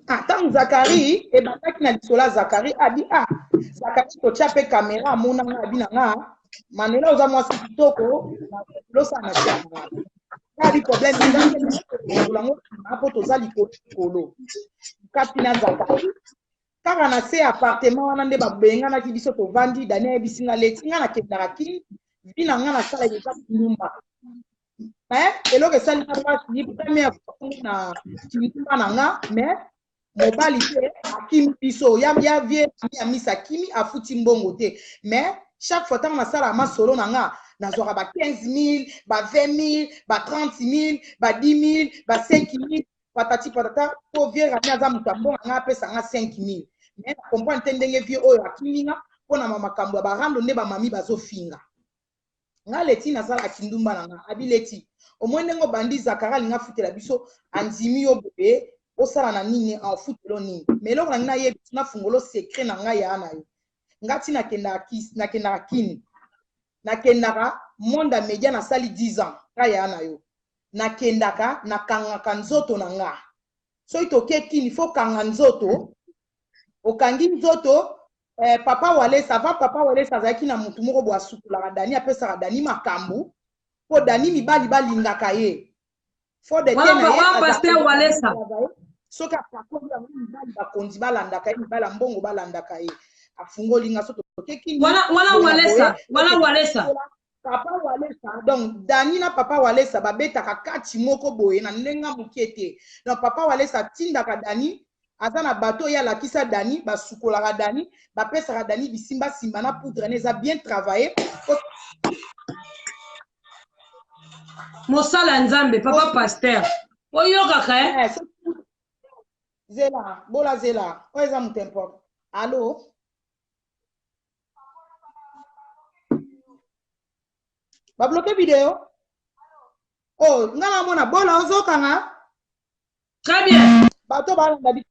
Ah, ntango Zakari ebandaki na lisolo ya Zakari, abi ah, Zakari totya mpe kamera amona nga abi na nga Manuela oza mwasi kitoko losala na tia nga. Abi problème eza te yango mpo toza likolo likolo kati na Zakari kaka na se appartement wana nde babenganaki biso tovandi. Dani ayebisi nga leti nga nakendaka kini vi na nga nasala eza ndumba. Mais eloko esali nga mpasi, première fois na kindumba na nga, mais mobali te akimi biso ya, ya vie ya misa akimi afuti mbongo te. Mais chaque fois ntango nasalaka masolo na nga, nazwaka ba 15 000, ba 20 000, ba 30 000, ba 10 000, ba 5 000, patati patata, po vie Rami aza moto ya mbongo nga apesa nga 5 000. Mais na comprendre te ndenge vie oyo akimi nga mpona makambo ya barando nde bamami bazofinga nga. Leti nasala kindumba na nga, abi leti omoi ndenge obandi Zakara alingi afutela biso, andimi yo boye osala na nini, afutelo nini. Mais eloko na ngai nayebi, nafungolo secret na ngai ya na yo, nga ti nakendaka kini, nakendaka monde ya média, nasali 10 ans ka ya na yo, nakendaka nakangaka nzoto na nga. Soki toke kini, fo kanga nzoto, okangi nzoto. Papa Walesa, avant papa Walesa azalaki na mutu moko boye asukolaka Dani, apesaka Dani makambo mpo Dani mibali balingaka ye. Fo de te na ye pasteur Walesa. Soki apakoli yango, mibali bakonzi balandaka ye, mibali ya mbongo balandaka ye. Afungoli nga so toke kini. Wana Walesa, wana Walesa. Papa Walesa. Donc Dani na papa Walesa babetaka kati moko boye na ndenge moke te. Donc papa Walesa atindaka Dani, aza na bato oyo alakisa Dani, basukolaka Dani, bapesaka Dani bisimbasimba na poudre na eza bien travaillé. Mosala ya Nzambe, papa pasteur, oyokaka eh? Zela bola, zela, oyo eza moto important. Allo, babloquer video. Oh, nga namona bola ozokanga. Très bien. Bato balanda.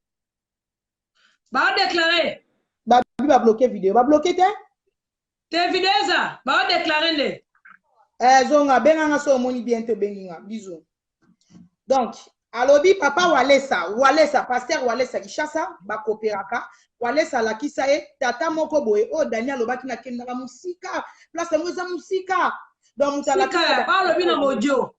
Baodéclarer. Babi babloquer video, babloquer te. Te, video eza, baodéclarer nde. Eh, zonga benganga so omoni bien te, obengi nga. Bisous. Donc alobi papa Walesa, Walesa pasteur Walesa Kinshasa, bakoperaka. Walesa alakisa ye tata moko boye oyo Dani alobaki nakendaka mosika, place yango eza mosika. Donc moto alakisa balobi na modio.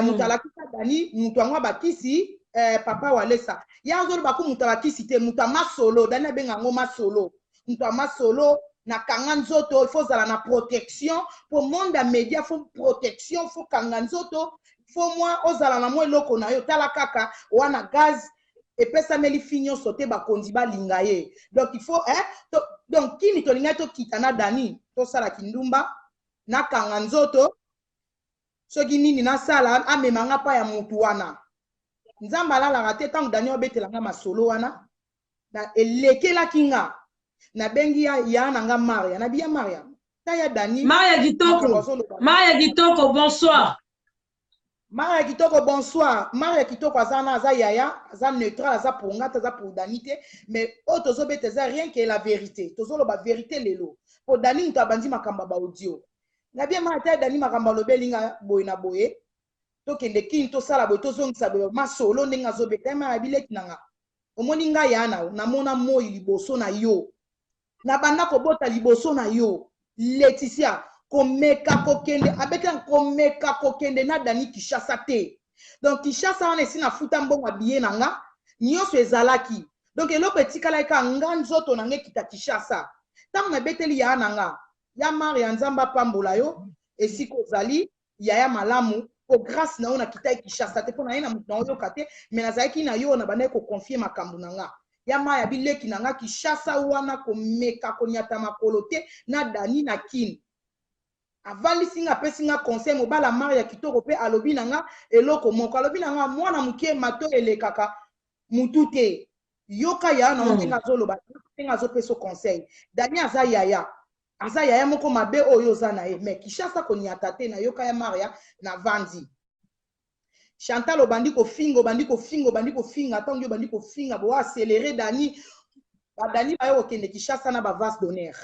Moto alakisa Dani moto yango abakisi papa Walesa ye azoloba ko moto abakisi te, moto ya masolo. Dani abenga yango masolo, moto ya masolo. Nakanga nzoto, il faut ozala na protection po monde ya média, faut protection, faut kanga nzoto, faut mwa ozala na mwa eloko na yo. Tala kaka wana gaz epesameli fi nyonso te, bakonzi balinga ye. Donc il faut eh, to, donc kini tolingaki tokita na Dani tosala kindumba, nakanga nzoto, soki nini nasala, amema nga pa ya mutu wana. Nzambe alalaka te. Ntango Dani obetela nga masolo wana na elekelaki nga, nabengi ya ya na nga Maria, nabi ya Maria ta ya Dani. Maria Kitoko, Maria Kitoko, bonsoir. Maria Kitoko, bonsoir. Maria Kitoko aza na aza yaya, aza neutral, aza pour nga te, aza pour Dani te. Mais oyo tozobeta eza rien que la vérité, tozoloba vérité lelo po Dani moto abandi makambo ya baaudio. Nabi ya Maria ta ya Dani, makambo alobeli nga boye na boye, tokende kini, tosala boye, tozongisa boye masolo ndenge azobeta ye. Maria bileki na nga, omoni ngai ya na namona moi liboso na yo, nabanda kobota liboso na yo. Leticia komeka kokende abetaka, komeka kokende na Dani Kinshasa te. Donc Kinshasa wana esi nafuta mbongo ya billet na nga nyonso ezalaki. Donc eloko etikalaki kaka nga nzoto na nga ekita Kinshasa. Ntango nabeteli yaya na nga ya Maria, Nzambe apambola yo esika ozali, yaya malamu, po grâce na yo nakitaki Kinshasa te, mpo na ye na moto na oyoka te, mais nazalaki na yo, na bandaki koconfier makambo na nga. Ya maya bileki na nga, Kinshasa wana komeka konyata makolo te na Dani na Kini. Avandisi nga, apesi nga conseil. Mobala Maria Kitoko mpe alobi na nga eloko moko, alobi na nga: mwana moke, mato elekaka mutu te, yoka yaya na yo ndenge azoloba, ndenge azopesa conseil. Dani aza yaya, aza yaya moko mabe oyo oza na ye, mais Kinshasa koniata te. Nayoka ya Maria, navandi. Chantal obandi kofinga, obandi kofinga, obandi kofinga. Ntango yo obandi kofinga bo accéléré Dani, badani bayo kokende Kinshasa na bavase d'honneur.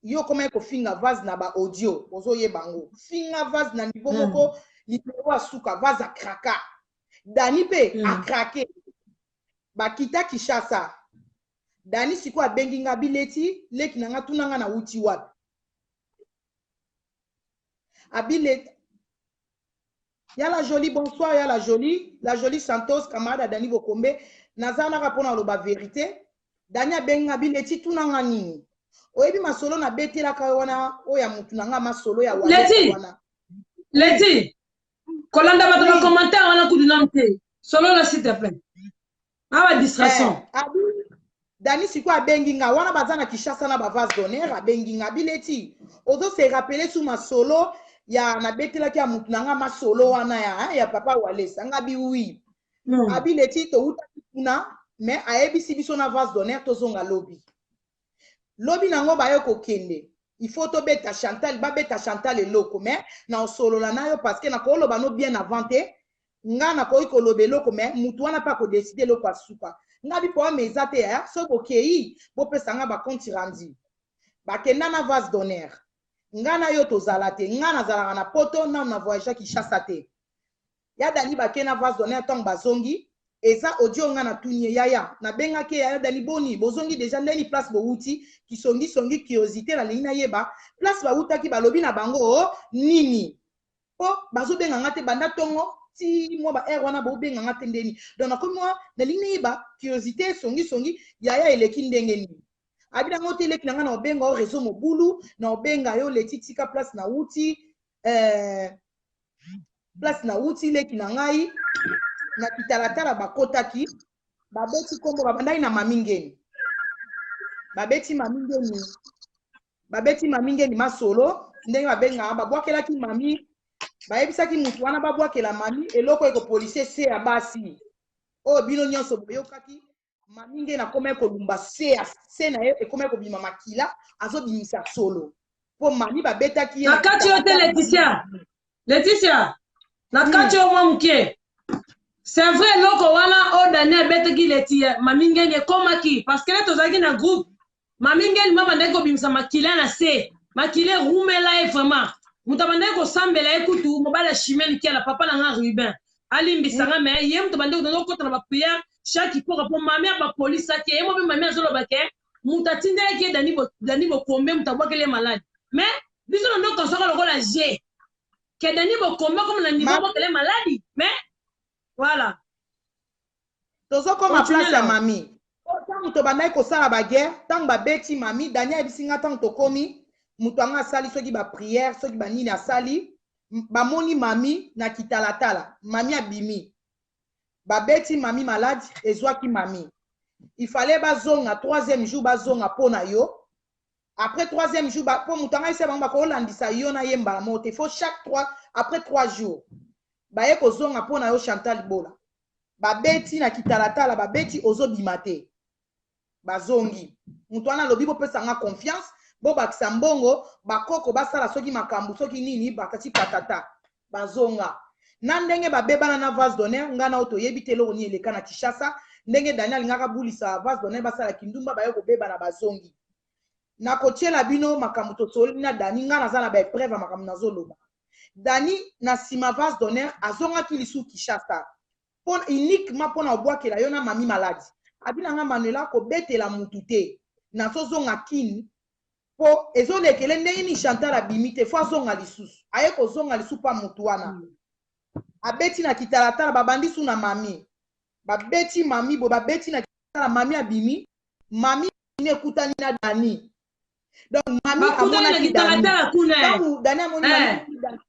Yo okomaki kofinga vase na baaudio, ozoyeba yango, finga vase na niveau moko libero asuka vase acraqua, Dani mpe acraquer. Bakita Kinshasa. Dani sikoyo abengi nga bileti leki na nga, tuna nga nawuti wapi. Abile ya la jolie, bonsoir ya la jolie, la jolie Santos, camarade ya Dani Bokombe. Naza naka mpona aloba vérité. Dani abengi nga bileti, tuna nga nini. Oyebi masolo nabetelaka yo wana, oyo ya mutu na nga, masolo ya Leti wana. Leti, kolanda bato bacommentaire wana kudu nanu te. Solola, s'il te plaît, awa distraction. Abi Dani sikoyo abengi nga wana, baza na Kinshasa na bavase d'honneur. Abengi nga bileti, ozo se rappeler su masolo ya nabetelaki ya mutu na nga, masolo wana ya papa Walesa? Nga bi oui. Abi leti, towutaki kuna, mais ayebisi biso na vase d'honneur tozonga lobi. Lobi nango baye kokende, il faut tobeta Chantal, babeta Chantal eloko. Mais na osolola na yo parce que nakoloba no bien avant te. Nga nakoki koloba eloko, mais mutu wana mpe akodécider eloko asuka. Nga bi problème eza te. Soki bokei, bopesa nga bacompte rendu. Bakenda na vase d'honneur, nga na yo tozala te. Nga nazalaka na Poto, nanu na voyage Kinshasa te. Ya Dani bake na vase d'honneur. Ntango bazongi, eza audio nga natuni ye. Yaya nabengaki ye: yaya Dani, boni, bozongi déjà? Ndeni place bowuti? Kisongisongi, curiosité, nalingi nayeba place bawutaki, balobi na bango o nini, mpo bazobenga nga te banda ntongo ti mwa ba heure wana, bobenga nga te ndeni. Donc nakomi mwa nalingi nayeba, curiosité, songisongi. Yaya, eleki ndenge nini? Abi nango te, eleki na ngai na obenga o réseau mobulu, na obenga yo leti. Tika place nauti, place nauti, leki na ngai na kitalatala. Bakotaki, babeti nkombo, babandaki na mami ngeni, babeti mami ngeni, babeti mami ngeni masolo ndenge babengaka, babwakelaki mami, bayebisaki mutu wana babwakela mami eloko ekopolise se ya basi oyo bino nyonso boyokaki. Mami ngeni akomaki kolumba se ya se na ye, ekomaki kobima makila, azobimisa solo mpo mami babetaki ye. Na kati yo te, Leticia, Leticia, na kati yo mwa moke. C'est vrai, eloko wana oyo Dani abetaki leti mami ngeni ekomaki, parce que le tozalaki na groupe. Mami ngeni ma bandaki kobimisa makila na se, makila erumela ye vraiment. Moto abandaki kosambela ye kutu mobali ya Chimene Kiala, papa na nga Rubin, alimbisanga, mais ye moto abandaki tozokota na baprière chaque poka mpo mami abapolisaki ye. Mo mpe mami azoloba ke moto atindelaki ye Dani Bokombe, moto abwakeli ye maladi. Mais biso na ndo kasoka lokola g ke Dani Bokombe comme na niveau abwakeli ye maladi, mais voilà. Tozokoma place ya mami. Ntango tobandaki kosala baguerre, ntango babeti mami, Dani ayebisi nga ntango tokomi, moto yango asali soki baprière, soki banini asali, bamoni mami na kitalatala, mami abimi, babeti mami maladi, ezwaki mami. Il fallait bazonga troisième jour, bazonga mpo na yo. Après troisième jour, mpo moto yango ayebisa bango bakolandisa yo na ye mbala moko te, faut chaque trois, après 3 jours baye kozonga mpo na yo. Chantal Bola babeti na kitalatala, babeti, ozobima te. Bazongi, moto wana alobi: bopesa nga confiance, bobakisa mbongo, bakoko basala soki makambo soki nini, bakati patata. Bazonga na ndenge babebana na vase d'honneur. Ngai na oyo toyebi te eloko nini eleka na Kinshasa, ndenge Daniel alingaka bulisa vase d'honneur, basala kindumba, baye kobebana, bazongi. Nakotiela bino makambo tosoli na Dani. Ngai naza na baépreuve ya makambo nazoloba. Dani na nsima vase d'honneur azongaki lisusu Kinshasa uniquement mpona obwakela yo na mami maladi. Abi na nga: Manuela, kobetela mutu te, nazozonga Kini mpo ezolekele ndenge nini Chantal abimi te. Faut azonga lisusu. Aye kozonga lisusu mpa mutu wana, abeti na kitalatala, babandi su na mami, babeti mami boye, babeti na kitalatala, mami abimi. Mami ekutani na Dani. Donc mami amonaki Dani. Ntango Dani amoni mami.